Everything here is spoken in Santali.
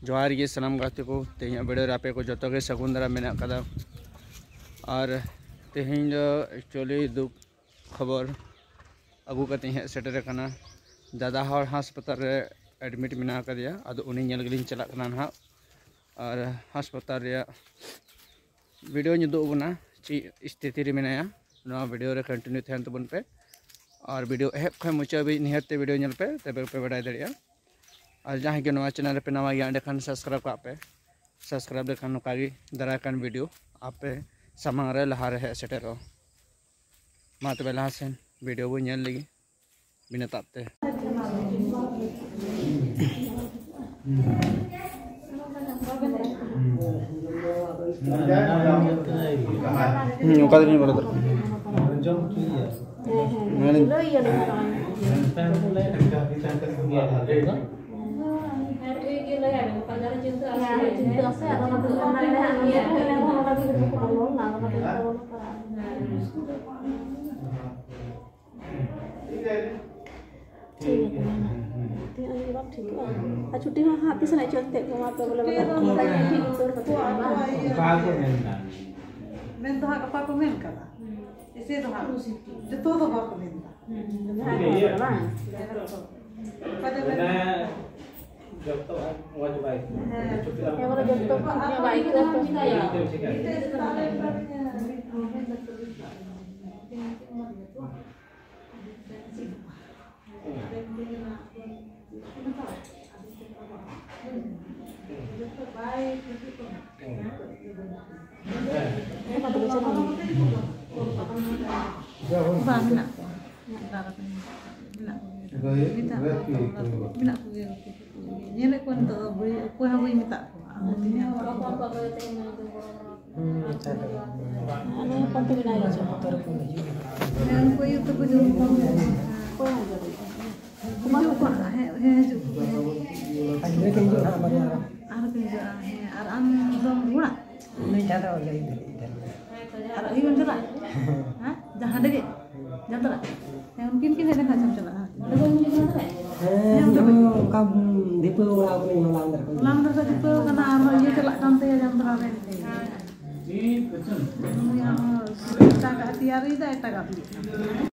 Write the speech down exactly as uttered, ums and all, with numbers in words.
ᱡᱚᱦᱟᱨ ᱜᱮ ᱥᱟᱱᱟᱢ ᱜᱟᱛᱮ ᱠᱚ, ᱛᱮᱦᱮᱧᱟᱜ ᱵᱷᱤᱰᱤᱭᱳ ᱨᱮ ᱟᱯᱮ ᱠᱚ ᱡᱚᱛᱚ ᱜᱮ ᱥᱟᱹᱜᱩᱱ ᱫᱟᱨᱟᱢ ᱢᱮᱱᱟᱜ ᱠᱟᱫᱟ᱾ ᱟᱨ ᱛᱮᱦᱮᱧ ᱫᱚ actually ᱫᱩᱠ ᱠᱷᱚᱵᱚᱨ ᱟᱹᱜᱩ ᱠᱟᱛᱮᱧ ᱦᱮᱡ ᱥᱮᱴᱮᱨ ᱟᱠᱟᱱᱟ᱾ ᱫᱟᱫᱟ ᱦᱚᱲ ᱦᱟᱥᱯᱟᱛᱟᱞ ᱨᱮ admit ᱢᱮᱱᱟᱜ ᱟᱠᱟᱫᱮᱭᱟ, ᱟᱫᱚ ᱩᱱᱤ ᱧᱮᱞ ᱜᱮᱞᱤᱧ ᱪᱟᱞᱟᱜ ᱠᱟᱱᱟ ᱱᱟᱦᱟᱜ᱾ ᱟᱨ ᱦᱟᱥᱯᱟᱛᱟᱞ ᱨᱮᱭᱟᱜ ᱵᱷᱤᱰᱤᱭᱳᱧ ᱩᱫᱩᱜ ᱟᱵᱚᱱᱟ ᱪᱮᱫ ᱥᱛᱷᱤᱛᱤ ᱨᱮ ᱢᱮᱱᱟᱭᱟ᱾ ᱱᱚᱣᱟ ᱵᱷᱤᱰᱤᱭᱳ ᱨᱮ continue ᱛᱟᱦᱮᱱ ᱛᱟᱵᱚᱱ ᱯᱮ, ᱟᱨ ᱵᱷᱤᱰᱤᱭᱳ ᱮᱦᱚᱵ ᱠᱷᱚᱱ ᱢᱩᱪᱟᱹᱫ ᱦᱟᱹᱵᱤᱡ ᱱᱤᱦᱟᱹᱛ ᱛᱮ ᱵᱷᱤᱰᱤᱭᱳ ᱧᱮᱞ ᱯᱮ, ᱛᱚᱵᱮ ᱯᱮ ᱵᱟᱰᱟᱭ ᱫᱟᱲᱮᱭᱟᱜᱼᱟ᱾ ᱟᱨ ᱡᱟᱦᱟᱸᱭ ᱜᱮ ᱱᱚᱣᱟ ᱪᱮᱱᱮᱞ ᱨᱮᱯᱮ ᱱᱟᱣᱟ ᱜᱮᱭᱟ, ᱮᱸᱰᱮᱠᱷᱟᱱ subscribe ᱠᱟᱜ ᱯᱮ᱾ Subscribe ᱞᱮᱠᱷᱟᱱ ᱱᱚᱝᱠᱟ ᱜᱮ ᱫᱟᱨᱟᱭ ᱠᱟᱱ ᱵᱷᱤᱰᱤᱭᱳ ᱟᱯᱮ ᱥᱟᱢᱟᱝ ᱨᱮ ᱞᱟᱦᱟ ᱨᱮ ᱦᱮᱡ ᱥᱮᱴᱮᱨᱚᱜᱼᱟ᱾ ᱢᱟ ᱛᱚᱵᱮ ᱞᱟᱦᱟ ᱥᱮᱱ ᱵᱷᱤᱰᱤᱭᱳ ᱵᱚᱱ ᱧᱮᱞ ᱞᱮᱜᱮ᱾ ᱵᱤᱱᱟᱹ ᱛᱟᱵ ᱛᱮ᱾ ᱦᱩᱸ, ᱚᱠᱟ ᱫᱤᱱ ᱵᱚᱞᱚ ᱫᱚᱨᱠᱟᱨ? ᱢᱟᱱᱮ ᱴᱷᱤᱠ ᱜᱮᱭᱟ, ᱛᱟᱦᱞᱮ ᱢᱟ᱾ ᱛᱤᱱᱟᱹᱜ ᱫᱤᱱ ᱵᱟᱢ ᱴᱷᱤᱠᱚᱜᱼᱟ? ᱟᱨ ᱪᱷᱩᱴᱤ ᱦᱚᱸ ᱦᱟᱸᱜ ᱛᱤᱥ ᱱᱟᱜ ᱪᱚ ᱮᱱᱛᱮᱫ ᱠᱚ ᱮᱢᱟ ᱯᱮ ᱵᱚᱞᱮ, ᱵᱚᱞᱮ ᱴᱷᱤᱠ ᱩᱛᱟᱹᱨ ᱠᱟᱛᱮ ᱫᱚ ᱵᱟᱝ᱾ ᱚᱱᱠᱟ ᱜᱮ ᱢᱮᱱᱫᱟ᱾ ᱢᱮᱱ ᱫᱚ ᱦᱟᱸᱜ ᱜᱟᱯᱟ ᱠᱚ ᱢᱮᱱ ᱠᱟᱫᱟ᱾ ᱮᱥᱮ ᱫᱚ ᱦᱟᱸᱜ ᱡᱚᱛᱚ ᱫᱚ ᱵᱟᱠᱚ ᱢᱮᱱ ᱫᱟ᱾ ᱡᱟᱦᱟᱸᱭ ᱠᱚ ᱢᱮᱱᱟ ᱵᱟᱝ? ᱚᱠᱟ ᱫᱚ ᱢᱮᱱᱟ ᱡᱚᱛᱚ ᱢᱚᱡᱽ ᱵᱟᱭ ᱟᱹᱭᱠᱟᱹᱣᱟ᱾ ᱦᱮᱸ, ᱵᱚᱞᱮ ᱡᱚᱛᱚ ᱴᱷᱤᱠ ᱧᱚᱜ ᱵᱟᱭ ᱟᱹᱭᱠᱟᱹᱣᱟ ᱛᱚ᱾ ᱢᱤᱫᱴᱮᱡ ᱥᱮᱛᱟᱜ ᱨᱮ ᱢᱮᱛᱟᱫᱤᱧᱟ, ᱢᱮᱱ ᱠᱮᱫᱟ, ᱪᱮᱫ ᱦᱚᱸ ᱵᱟᱹᱧ ᱢᱮᱱ ᱫᱟ᱾ ᱵᱟᱝ, ᱢᱮᱱᱟᱜ ᱠᱚᱣᱟ᱾ ᱢᱮᱱᱟᱜ ᱠᱚᱣᱟ᱾ ᱢᱮᱱᱟᱜ ᱠᱚᱜᱮᱭᱟ᱾ ᱢᱮᱱᱟᱜ ᱠᱚᱜᱮᱭᱟ᱾ ᱧᱮᱞᱮᱫ ᱠᱚᱣᱟ ᱱᱤᱛᱚᱜ ᱫᱚ ᱵᱟᱹᱧ, ᱚᱠᱚᱭ ᱦᱚᱸ ᱵᱟᱹᱧ ᱢᱮᱛᱟᱜ ᱠᱚᱣᱟ᱾ ᱟᱢ ᱫᱚ ᱛᱤᱱᱟᱹᱜ ᱮᱢ ᱢᱮᱛᱟ ᱠᱚᱣᱟ? ᱦᱩᱸ, ᱟᱪᱪᱷᱟ, ᱟᱪᱪᱷᱟ᱾ ᱦᱮᱸ, ᱩᱱᱠᱩ ᱤᱭᱩᱴᱩᱵᱽ ᱠᱚ ᱡᱚᱢ ᱠᱚᱣᱟ᱾ ᱦᱮᱸ, ᱩᱱᱠᱩ ᱤᱭᱩᱴᱩᱵᱽ ᱠᱚ ᱡᱚᱢ ᱠᱚᱣᱟ᱾ ᱦᱤᱡᱩᱜ ᱠᱚ ᱦᱟᱸᱜ, ᱦᱮᱸ, ᱦᱮᱸ, ᱦᱤᱡᱩᱜ ᱠᱚ, ᱦᱮᱸ᱾ ᱟᱨ ᱜᱤᱫᱽᱨᱟᱹ ᱠᱤᱱ ᱦᱤᱡᱩᱜᱼᱟ ᱦᱟᱸᱜ, ᱵᱟᱨᱭᱟ ᱟᱨᱚ᱾ ᱟᱨ ᱠᱤᱱ ᱦᱤᱡᱩᱜᱼᱟ, ᱦᱮᱸ᱾ ᱟᱨ ᱟᱢ ᱫᱚᱢ ᱨᱩᱣᱟᱹᱲᱟ? ᱩᱱᱤ ᱡᱟᱦᱟᱸ ᱫᱚ ᱞᱟᱹᱭ ᱫᱟᱲᱮᱭᱟᱜ ᱜᱮᱭᱟ᱾ ᱟᱨ ᱟᱹᱭᱩᱵ ᱮᱢ ᱪᱟᱞᱟᱜᱼᱟ? ᱦᱮᱸ? ᱡᱟᱦᱟᱸ ᱦᱟᱸᱰᱮ ᱜᱮ? ᱡᱟᱛᱨᱟ? ᱦᱮᱸ, ᱩᱱᱠᱤᱱ ᱠᱤᱱ ᱦᱮᱡ ᱞᱮᱱᱠᱷᱟᱱ ᱪᱚᱢ ᱪᱟᱞᱟᱜᱼᱟ᱾ ᱦᱮᱸ, ᱦᱮᱸ, ᱤᱧ ᱫᱚ ᱚᱱᱠᱟ, ᱩᱸ, ᱫᱤᱱ ᱚᱲᱟᱜ ᱠᱚᱨᱮ ᱦᱚᱸ ᱞᱟᱝ ᱫᱟᱨᱮ ᱠᱚ᱾ ᱦᱚᱞᱟ ᱢᱟᱫᱷᱮᱨ ᱠᱷᱚᱱ ᱪᱷᱩᱴᱟᱹᱣ ᱠᱟᱱᱟ, ᱟᱨᱦᱚᱸ ᱤᱭᱟᱹ ᱪᱟᱞᱟᱜ ᱠᱟᱱ ᱛᱟᱭᱟ ᱡᱟᱢᱛᱟᱲᱟ ᱨᱮ᱾ ᱩᱱᱤᱭᱟᱜ ᱦᱚᱸ ᱮᱴᱟᱜᱟᱜ ᱛᱮᱭᱟᱨᱤᱭᱮᱫᱟ, ᱮᱴᱟᱜᱟᱜ ᱦᱩᱭᱩᱜ ᱠᱟᱱᱟ᱾